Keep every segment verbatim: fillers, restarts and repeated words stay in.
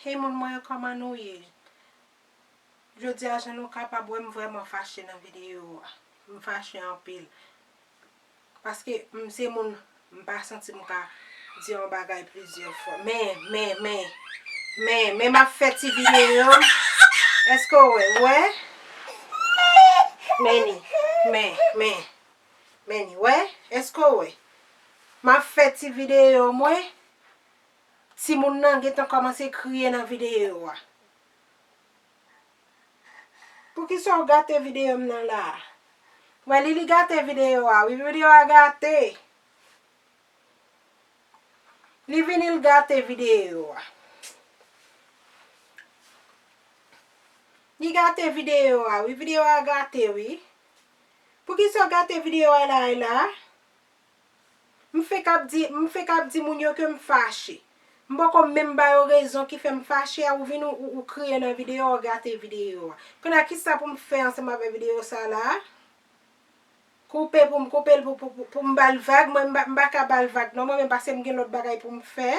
Hey moun mwen yo, kòman nou ye? Jodi a, jan nou kapab wè, m vrèman fache nan videyo a. M fache anpil. Paske m se moun, m pa santi m ka di yon bagay plizyè fwa. Men, men, men, men, men m ap fè ti videyo m. Èske w wè? Wè? Men ni. Men, men. Men ni. Wè? Èske w wè? M ap fè ti videyo mwen. Timoun nan gentan kòmanse kriye nan videyo a. Poukisa w gate videyo m nan la a? Wè li, li gate videyo a wi. Videyo a gate. Li vini, l gate videyo a. Li gate videyo a wi. Videyo a gate wi. Poukisa w gate videyo a la, la? M fenk ap di, m fenk ap di moun yo ke m fache. M poko menm ba yo rezon ki fè m fache a, ou vin ou, ou, ou kriye nan videyo a, ou gate videyo a. Kounye a, kisa pou m fè ansanm avè videyo sa la? Koupe pou m koupe l, pou, pou, pou, pou m ba l vag, mwen m pa, m pa ka ba l vag non, mwen menm, paske m gen lòt bagay pou m fè.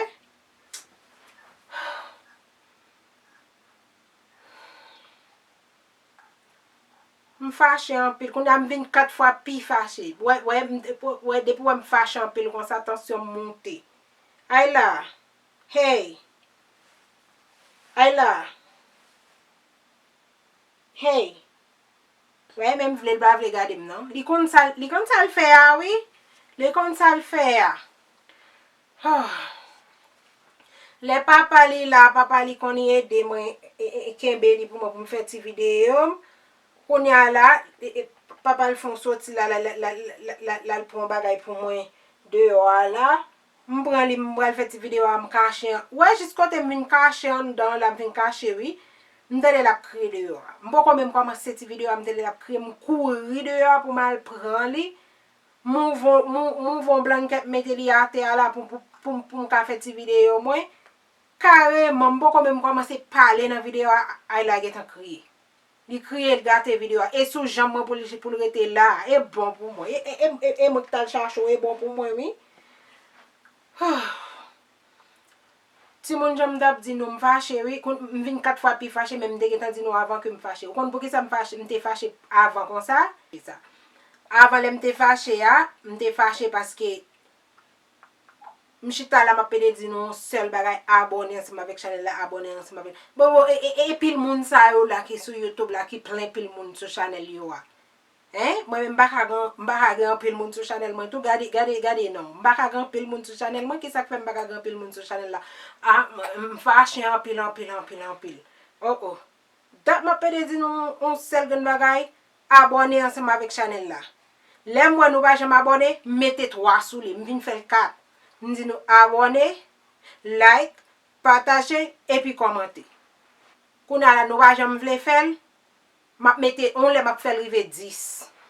M fache anpil. Kounye a m vin kat fwa pi fache. Wè, wè, m, wè, depi wè m fache anpil konsa, tansyon m monte. Ayla. Hey. Ayla. Hey. Wè, menm vle l pa vle gade m non. Li konn sa, li konn sa l fè a wi. Li konn sa l fè a. Lè papa li la, papa li konn ede mwen, e, e, e, kenbe li pou mwen, pou m fè ti videyo m. Kounye a la, e, e, papa l fè yon soti la, la, l pran yon bagay pou mwen deyò a la. M pran li, m pral fè ti videyo a, m kache an. Wè jis kote m vin kache anndan la, m vin kache wi. M tande l ap kriye deyò a. M poko menm kòmanse ti videyo a, m tande l ap kriye, m kouri deyò a pou m al pran li. M ouvè, m ou-, m ouvè yon blankèt, m mete li atè a la pou, pou, pou, pou m ka fè ti videyo mwen. Kareman, m poko menm kòmanse pale nan videyo a, Ayla gentan kriye. Li kriye, l gate videyo a. E sou janm mwen pou l, pou l rete la. E bon pou mwen. E, e, e, e, e mwen ki t al chache w, e bon pou mwen, wi. Timoun, jan m t ap di nou, m fache, wi. Kon-, m vin kat fwa pi fache, men m te gentan di nou avan ke m fache. Ou konn poukisa m fache, m te fache avan konsa? Se sa. Avan, lè m te fache a, m te fache paske m chita la, m ap pede di nou yon sèl bagay, abòne ansanm avèk chanèl la, abòne ansanm avèk. Bon, bon, e, e, e pil moun sa yo la ki sou YouTube la, ki plen pil moun sou chanèl yo a. Hein? Mwen menm m pa ka gen, m pa ka gen anpil moun sou chanèl mwen tou. Gade, gade, gade non. M pa ka gen anpil moun sou chanèl mwen. Kisa k fè m pa ka gen anpil moun sou chanèl la? Ah, m, m fache anpil, anpil, anpil, anpil. Oh, oh. Dat m ap pede di nou yon sèl grenn bagay, abòne ansanm avèk chanèl la. Lè m wè nou pa janm abòne, m mete twa sou li, m vin fè l kat. M di nou abòne, like, pataje, epi kòmante. Kounye a la, nou pa janm vle fè l, m ap mete, yon lè m ap fè l rive dis.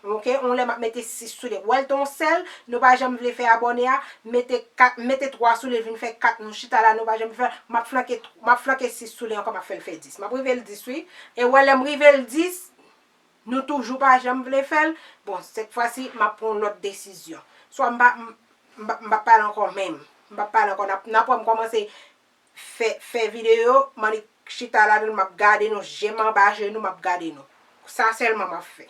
Ok, yon lè m ap mete sis sou li. Wè l te yon sèl, nou pa janm vle fè abòne a, mete kat, mete twa sou li, vin fè kat, nou chita la, nou pa janm fè, m ap flanke, m ap flanke sis sou li ankò, m ap fè l fè dis. M ap rive l dis, wi. E wè lè m rive l dis, nou toujou pa janm vle fè l. Bon, sèt fwa si, m ap pran yon lòt desizyon. Swa m pa, m, m pa, m pa pale ankò menm. M pa pale ankò. N ap, n ap wè m kòmanse fè, fè videyo, m annik chita ladan l, m ap gade nou, je m anba je nou, m ap gade nou. Sa sèlman m ap fè.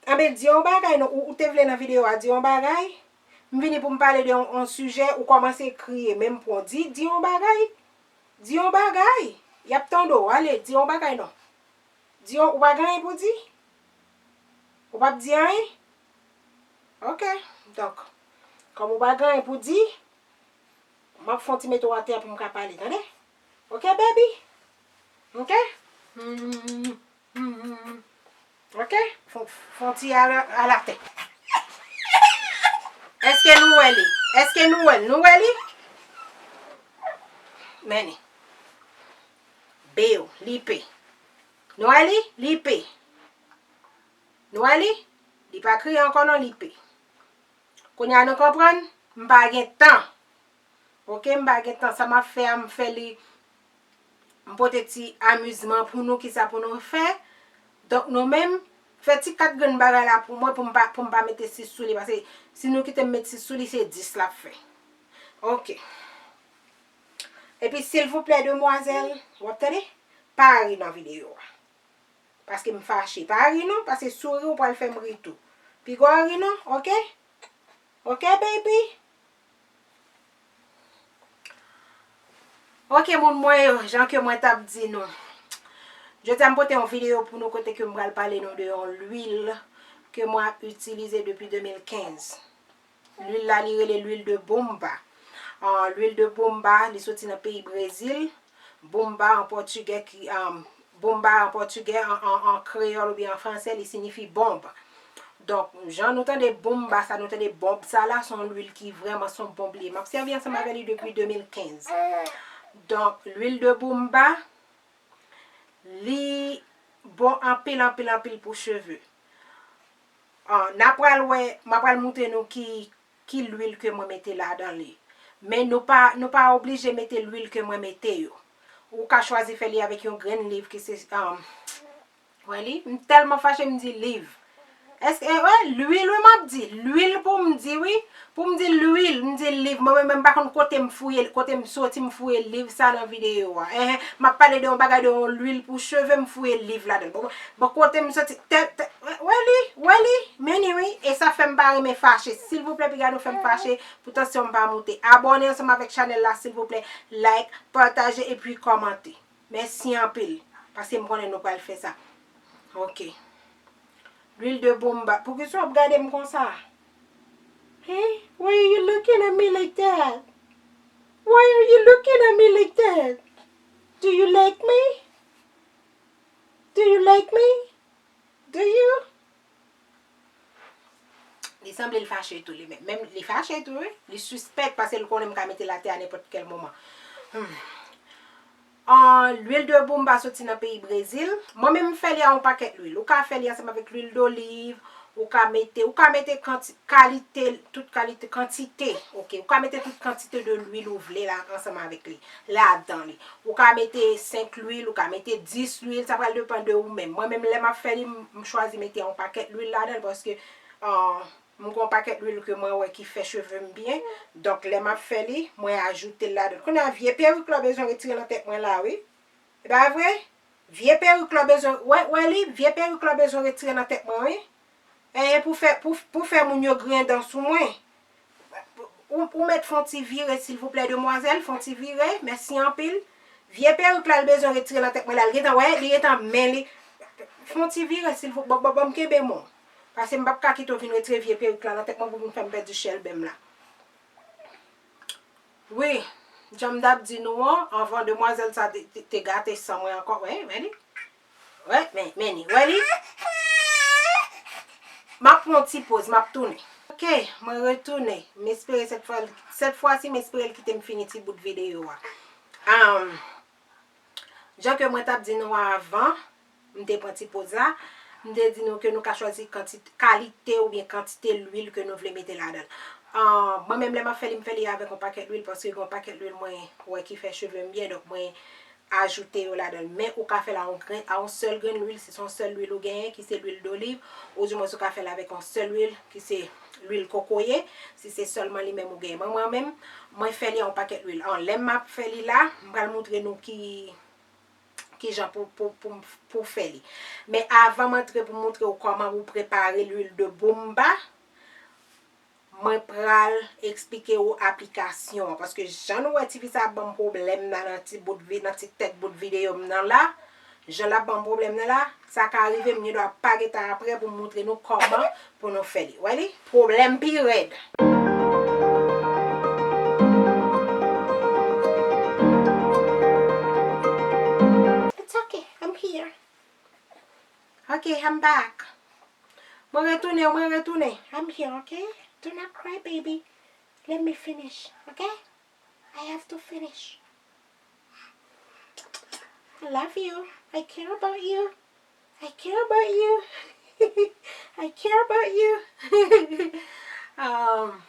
Anben, di yon bagay non, ou, ou te vle nan videyo a, di yon bagay. M vini pou m pale de yon, yon sijè, ou kòmanse kriye, men m pran, di, di yon bagay. Di yon bagay. Y ap tande w, ale, di yon bagay non. Di yon, ou pa gen anyen pou di? Ou p ap di anyen? Ok. Donk, kòm ou pa gen anyen pou di, m ap fè yon ti mete w atè pou m ka pale, tande? Ok, baby? Ok? Ok? Fè, fè yon ti al, al atè. Èske nou wè li? Èske nou wè l? Nou wè li? Men li. Bew, li pe. Nou wè li? Li pe. Nou wè li? Li pa kriye ankò non, li pe. Kounye a nou konprann, m pa gen tan. Ok, m pa gen tan. Sa m ap fè a, m fè li, m pote ti amizman pou nou, kisa pou nou fè. Donk nou menm, fè ti kat grenn bagay la pou mwen, pou m pa, pou m pa mete sis sou li, paske si nou kite m met sis sou li, se dis l ap fè. Ok. Epi silvouplè demwazèl, w ap tande? Pa ri nan videyo a. Paske m fache. Pa ri non, paske si w ri, ou pral fè m ri tou. Piga w ri non, oke? Oke, baby? Oke, moun mwen yo, jan ke mwen t ap di nou. Jodi a m pote yon videyo pou nou kote ke m pral pale nou de yon lwil ke mwen ap itilize depi de mil kenz. Lwil la, li rele lwil de boumba. Ah, lwil de boumba, li soti nan peyi Brezil. Boumba an pòtigè ki, um, boumba an pòtigè, an, an, an kreyòl oubyen an fransè, li siyifi bonb. Donk, jan nou tande boumba sa, nou tande bonb sa la, se yon lwil ki vrèman se yon bonb li ye. M ap sèvi ansanm avè li depi de mil kenz. Donk, lwil de boumba, li bon anpil, anpil, anpil pou cheve. Ah, n a pral wè, m a pral montre nou ki, ki lwil ke mwen mete ladan li. Men nou pa, nou pa oblije mete lwil ke mwen mete yo. Ou ka chwazi fè li avèk yon grenn liv ki se, um, wè li, m tèlman fache m di liv. Èske, eh, wè, lwil, wi, m ap di. Lwil pou m di, wi. Pou m di lwil, m di liv. Mwen menm, m pa konn kote m fouye, kote m soti, m fouye liv sa nan videyo a. Enhen, m ap pale de yon bagay, de yon lwil pou cheve, m fouye liv ladan l. Bon, bon, kote m soti, tè, tè, wè, wè li, wè li, men li, wi. E sa fè m pa renmen fache. Silvouplè, piga nou fè m fache, pou tansyon m pa moute. Abòne ansanm avèk chanèl la, silvouplè. Like, pataje, epi kòmante. Mèsi anpil, paske m konnen nou pral fè sa. Oke. Lwil de boumba. Poukisa w ap gade m konsa? Hein? Why are you looking at me like that? Why are you looking at me like that? Do you like me? Do you like me? Do you? Li sanble l fache tou li menm. Menm li fache tou, wi. Li sispèk paske l konnen m ka mete l atè a nenpòt kèl moman. Hmm. Ah, lwil de boumba soti nan peyi Brezil. Mwen menm m fè li a yon pakèt lwil. Ou ka fè li ansanm avèk lwil doliv, ou ka mete, ou ka mete kanti-, kalite, tout kalite kantite, oke. Ou ka mete tout kantite de lwil ou vle la ansanm avèk li, ladan li. Ou ka mete senk lwil, ou ka mete dis lwil, sa pral depann de ou menm. Mwen menm, lè m ap fè li, m, m chwazi mete yon pakèt lwil ladan l paske, ah, m gen yon pakèt lwil ke mwen wè ki fè cheve m byen. Donk, lè m ap fè li, mwen ajoute l ladan l. Kounye a, vye perik la w bezwen retire nan tèt mwen la, wi. E pa vre? Vye perik la w bezwen, wè, wè li, vye perik la w bezwen retire nan tèt mwen, wi. E pou fè, pou, pou fè moun yo griyen dan sou mwen. Ou, ou mèt fè yon ti vire, silvouplè, demwazèl, fè yon ti vire, mèsi anpil. Vye perik la, l bezwen retire nan tèt mwen la, l gentan, wè, li gentan men li. Fè yon ti vire, silvouplè, ban, ban, ban m kenbe men w. Paske m p ap ka kite w vin retire vye perik la nan tèt mwen pou vin fè m pèdi chèlbè m la. Wi, jan m t ap di nou an, anvan demwazèl sa te, te, te gate san mwen ankò, wè, men li. Wè, men, men li, wè li. M ap pran yon ti poz, m ap tounen. Oke, mwen retounen. M espere sèt fwa, sèt fwa si m espere l kite m fini ti bout videyo a. Am, Jan ke mwen t ap di nou avan, m te pran ti poz la, m te di nou ke nou ka chwazi kanti-, kalite oubyen kantite lwil ke nou vle mete ladan l. Ah, mwen menm lè m ap fè li, m fè li avèk yon pakèt lwil paske gen yon pakèt lwil mwen wè ki fè cheve m byen, donk mwen ajoute yo ladan l. Men ou ka fè l a yon grenn, a yon sèl grenn lwil, si se yon sèl lwil ou genyen, ki se lwil doliv, oudimwens ou ka fè l avèk yon sèl lwil, ki se lwil kokoye, si se sèlman li menm ou genyen. Mwen, mwen menm, mwen fè li a yon pakèt lwil. An, lè m ap fè li la, m pral montre nou ki, kijan pou, pou, pou, pou fè li. Men avan m antre pou m montre w kòman pou prepare lwil de boumba, mwen pral eksplike w aplikasyon an. Paske jan nou wè tifi sa ap ban m pwoblèm nan, nan ti bout vi-, nan ti tèt bout videyo m nan la, jan l ap ban m pwoblèm nan la, sa ka rive m gendwa pa gentan ap prè pou m montre nou kòman pou nou fè li. Wè li? Pwoblèm pi rèd. It's okay, I'm here. Okay, I'm back. Mwen retounen, mwen retounen. I'm here, okay? Do not cry, baby. Let me finish, okay? I have to finish. I love you. I care about you. I care about you. I care about you. Um,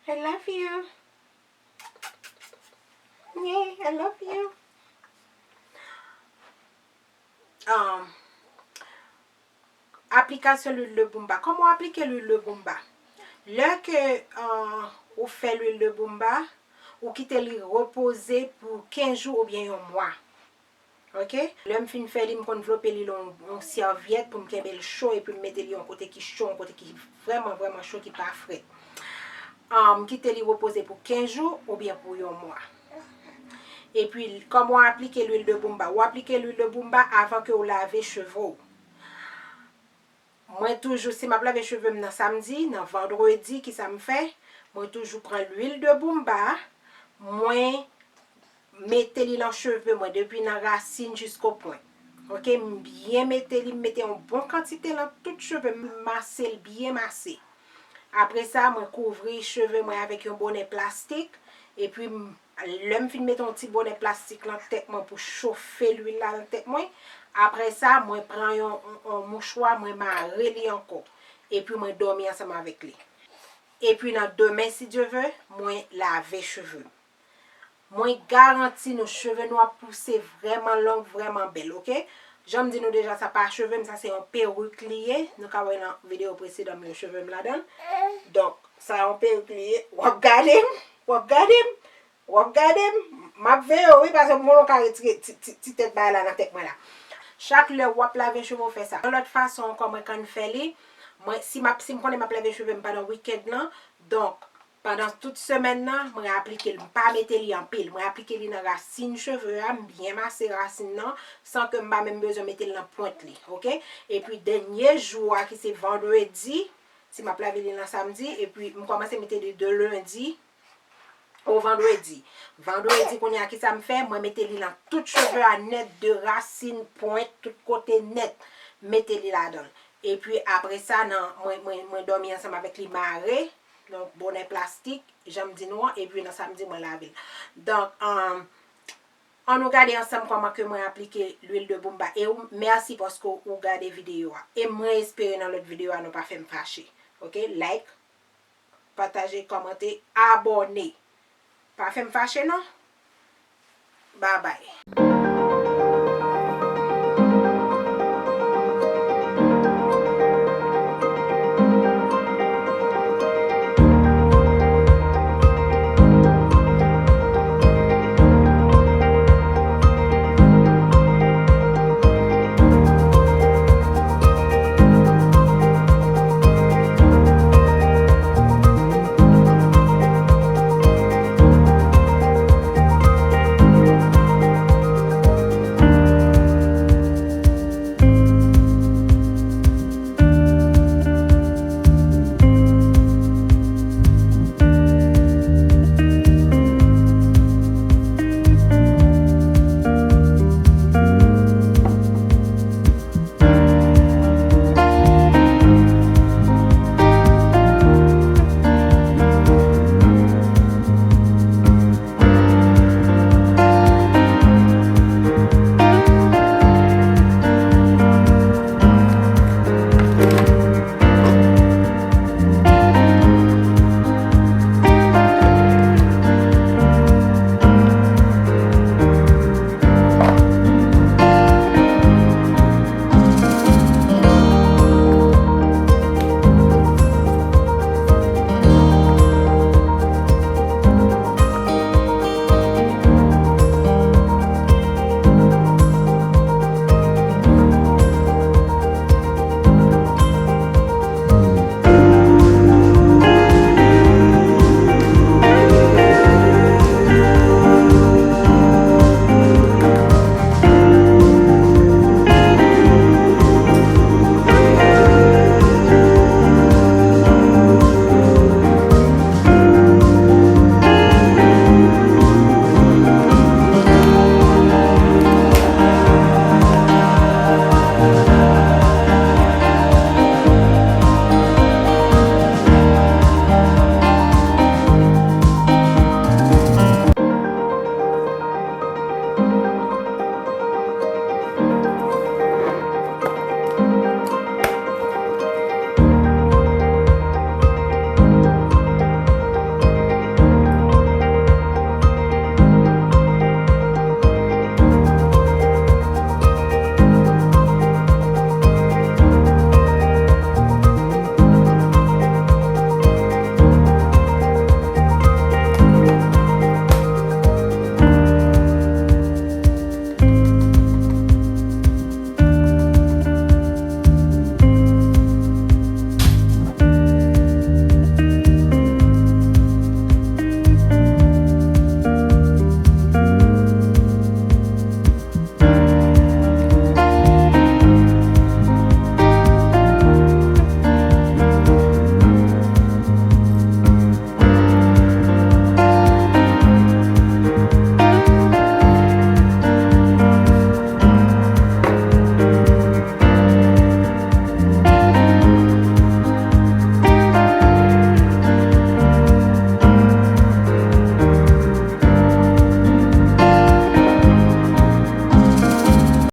I love you. Yeah, I love you. Um, Aplikasyon lwil de boumba. Kòman w aplike lwil de boumba? Lè ke, euh, ou fè lwil de boumba, Ou kite li repoze pou kenz jou oubyen yon mwa. Ok? Lè m fin fè li, m konn vlope li nan yon sèvyèt pou m kenbe l cho, epi m mete li yon kote ki cho, yon kote ki vrèman, vrèman cho, ki pa frèt. M kite li repoze pou kenz jou oubyen pou yon mwa. Epi, kòman w aplike lwil de boumba? W aplike lwil de boumba avan ke w lave cheve w. Mwen toujou, si m ap lave cheve m nan samdi, nan vandredi, kisa m fè? Mwen toujou pran lwil de boumba a, mwen mete li nan cheve mwen, depi nan rasin jisko pwent. Ok, m byen mete li, m mete yon bon kantite nan tout cheve m, m mase l byen mase. Apre sa, mwen kouvri cheve mwen avèk yon bonè plastik, epi m, lè m fin mete yon ti bonè plastik nan tèt mwen pou chofe lwil la nan tèt mwen, apre sa, mwen pran yon, yon, yon mouchwa, mwen mare li ankò, epi mwen dòmi ansanm avèk li. Epi nan demen, si Dye ve, mwen lave cheve m. Mwen garanti nou, cheve nou ap pouse vrèman long, vrèman bèl, ok? Jan m di nou deja, sa pa cheve m, sa se yon perik li ye. Nou ka wè nan videyo presedan m, gen cheve m ladan l. Donk, sa yon perik li ye. W ap gade m, w ap gade m, w ap gade m. M ap veye w, wi, paske m konnen w ka retire ti, ti, ti tèt bagay la nan tèt mwen la. Chak lè w ap lave cheve w, fè sa. Yon lòt fason ankò mwen konn fè li, mwen, si m ap, si m konnen m ap lave cheve m pandan wikend lan, donk, pandan tout semèn nan, mwen aplike l. M pa mete li anpil. Mwen aplike li nan rasin cheve a, m byen mase rasin nan, san ke m pa menm bezwen mete l nan pwent li, ok? Epi dènye jou a, ki se vandredi, si m ap lave li nan samdi, epi m kòmanse mete li de lendi o vandredi. Vandredi, kounye a, kisa m fè? Mwen mete li nan tout cheve a nèt, de rasin, pwent, tout kote nèt. M mete li ladan l. Epi apre sa, nan, mwen, mwen, mwen dòmi ansanm avèk li mare, nan bonè plastik, jan m di nou an, epi nan samdi, mwen lave l. Donk, um, ann nou gade ansanm kòman ke mwen aplike lwil de boumba. E ou, mèsi paske ou gade videyo a. E mwen espere nan lòt videyo a, nou pa fè m fache. Ok? Like, pataje, kòmante, abòne. Pa fè m fache non. Babay.